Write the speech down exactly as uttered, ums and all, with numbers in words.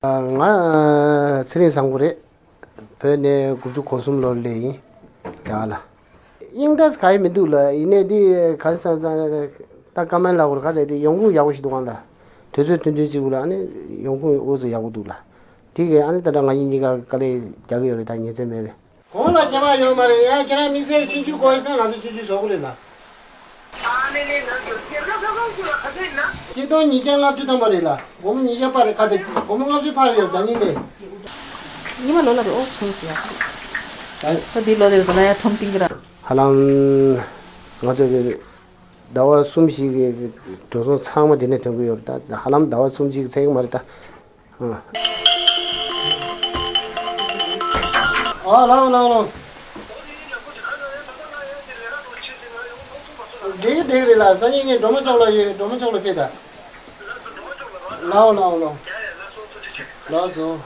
ང་ཚེ་རིང་བཟང་པོ་རེད། བོད་ནས་དགུ་བཅུ་གོ་གསུམ་ལོར་སླེབས་ཡིན། ཡ་ལ། དབྱིངས་ད་ག་ཡེ་མི་འདུག་ལ། ཡིན་ནའི་འདི་ག་རེ་ཟེར་ན། ད་ཀ་མན་ལ་གོར་ག་རེད། དེ་ཡོང་ཁུངས་ཡག་པོ་ཞིག་འདུག་གང་ལ། དུས་ཚོད་ཐུང་ཐུང་ཅིག་ལ་ཨ་ནི་ཡོང་ཁུངས་འོ་ཙམ་ཡག་པོ་འདུག་ལ། དེ་གས་ཨ་ནི་ད་ལྟ་ང་གཉིས་གཉིས་ཀ་དཀའ་ལས་རྒྱག་གི་ཡོད་རེད། ད་ཉིན་མཚན་མེད་པས། གོང་ལ་སྐྱེལ་མ་ཡོད་མ་རེད། ཡང་ཁྱེད་རང་དམིགས་བསལ་ཆུང་ཆུང་དགོས་ན་ང་ཚོ་ཆུང་ཆུང་བཟོ་གི་རེད་ལ། ཨ་ནི་ནི་ང་ཚོ་སྐྱེལ་ན་ཁ་ཁ་ཁུ་ལ་ཁ་ཚོད་ཡིན་ན། ཆིག་སྟོང་ཉིས་བརྒྱ་ལྔ་བཅུ་ཐམ་པ་རེད་ལ། སྒོར་མོ་ཉིས་བརྒྱ་པ་རེད། ཁ་ཚོད་སྒོར་མོ་ལྔ་བཅུ་པ་རེད་ཡོད། ད་ཉིན་ནས། ཉི་མ་ལོ་ལ་རེ་ཨོ་ཆུང་ཟེར་ཡ། ད་འདི་ལོ་དེ་ཚོ་ལ་ཡ་ཁྲོམ་ཏིང་གི་ར། ཧ་ལམ་ང་ཚོ་གི་ཟླ་བ་གསུམ་བཞི་གི་འགྲོ་སོང་ཚང་མ་དེ་ནས་ཐོན་གི་ཡོད་རེད། ད་ཧ་ལམ་ཟླ་བ་གསུམ་བཞི་གི་ཚད་གི་མ་རེད་ད། ཨ། ཨ་ལའོ་ལའོ་ལའོ། འགྲིག་འགྲིག་རེད་ལ། སང་ཉིན་ངས་སྒྲོལ་མ་ཅོག་ལ་ཡོད། སྒྲོལ་མ་ཅོག་ལ་ཕེབས་ད། ལའོ་ལའོ་ལའོ། ལགས་སོ།